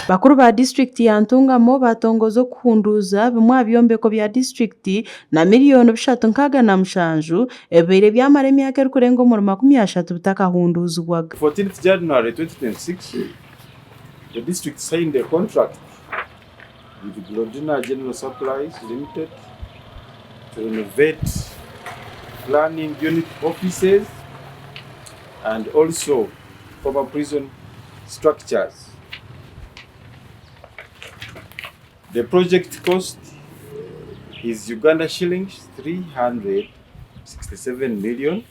Bakuru ba disiturikiti ya Ntungamo batongoza okuhunduuza bimwe aha byombeko bya disiturikiti na miriyoni 367 ebibaire byamara emyaka erikurenga omuri 30 bitakahunduuzibwaga. 14th January 2026, the district signed a contract with Glodina General Supplies Limited to renovate planning unit offices and also former prison structures. The project cost is Uganda shillings 367 million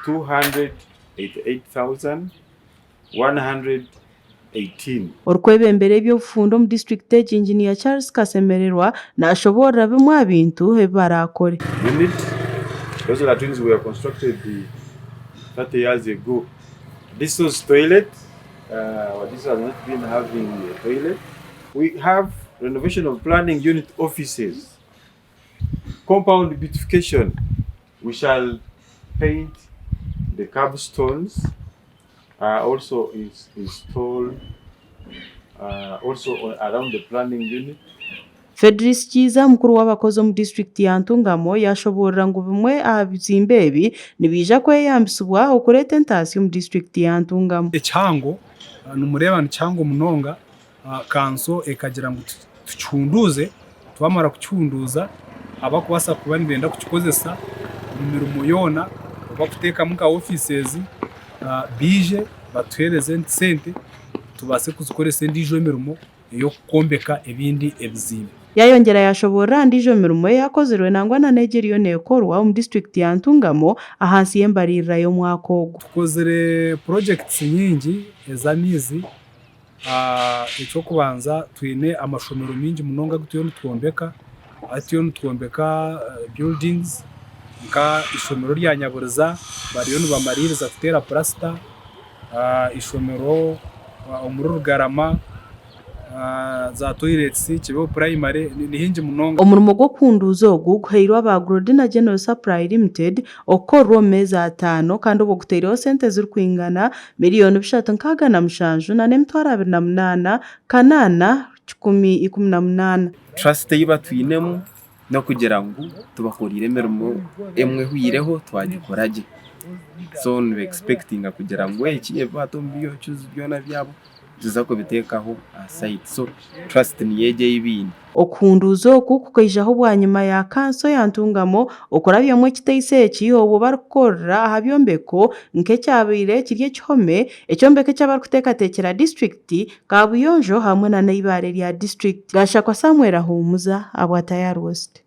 288,118. Orikwebembera eby'obufundi omu disiturikiti egi Inginiya Charles Kasemererwa nashoboorora bimwe aha bintu ebi baraakore. Unit, those latrines were constructed 30 years ago. This was toilet, uh, this has not been having a toilet. We have renovation of planning unit offices, compound beautification. We shall paint the curbstones, uh, also is install uh, also around the planning unit. Fedris Kiiza, mukuru w'abakozi omu disiturikiti ya Ntungamo yashoboorora ngu bimwe aha bizimbe ebi nibiija kweyambisibwa okureeta entaasya omu disiturikiti ya Ntungamo. Ekihango nimureeba ni kihango munonga, kanso ekagira ngu tukihunduuze, twamara kukihunduuza abarikubaasa kuba nibenda kukikozesa omu mirimo yoona oba kuteekamu nka offices baije batuheereze sente tubaase kuzikoresa endiijo emirimo ey'okwombeka ebindi ebizimbe. Yayongyera yashoboorora aha ndiijo mirimo eyakozirwe nangwa na n'egi eriyo nekorwa omu disiturikiti ya Ntungamo ahansi y'embariirira y'omwaka ogu. Tukozire projects nyingi ez'amaizi. Eky'okubanza twine amashomero maingi munonga agu turiyo nitwombeka. Hati turiyo nitwombeka buildings nka ishomero rya Nyaburiza bariyo nibamariiriza kuteera purasita, ishomero omuri Rugarama, za toilets, Kibeho primary ni haingi munonga. Omurimo gw'okuhunduuza ogu guhairwe aba Grodina General Supply Limited okukorwa omu meezi ataano kandi obwo gutaireho sente ezirikwingana miriyoni 367 n'emitwaro 28 8 118. Trust ei batwinemu n'okugira ngu tubakoreire emirimo emwe ehweireho twagikora gye. So niba expectinga kugira ngu eki ebi baata omu byocuzi byona byabo nituza kubiteekaho aha site. So trust niyo egyo ei baine. Okuhunduuza oku kukaijaho bwanyima ya kanso ya Ntungamo okurabyamu ekiteiso eki obwo barikukorera aha byombeko nk'ekyabaire kiri ekihome, ekyombeko eky'abarikuteekateekyera disiturikiti, kaabuyonjo hamwe na n'eibaare rya disiturikiti. Gashakwa Samuel Ahumuza, Abwatayar West.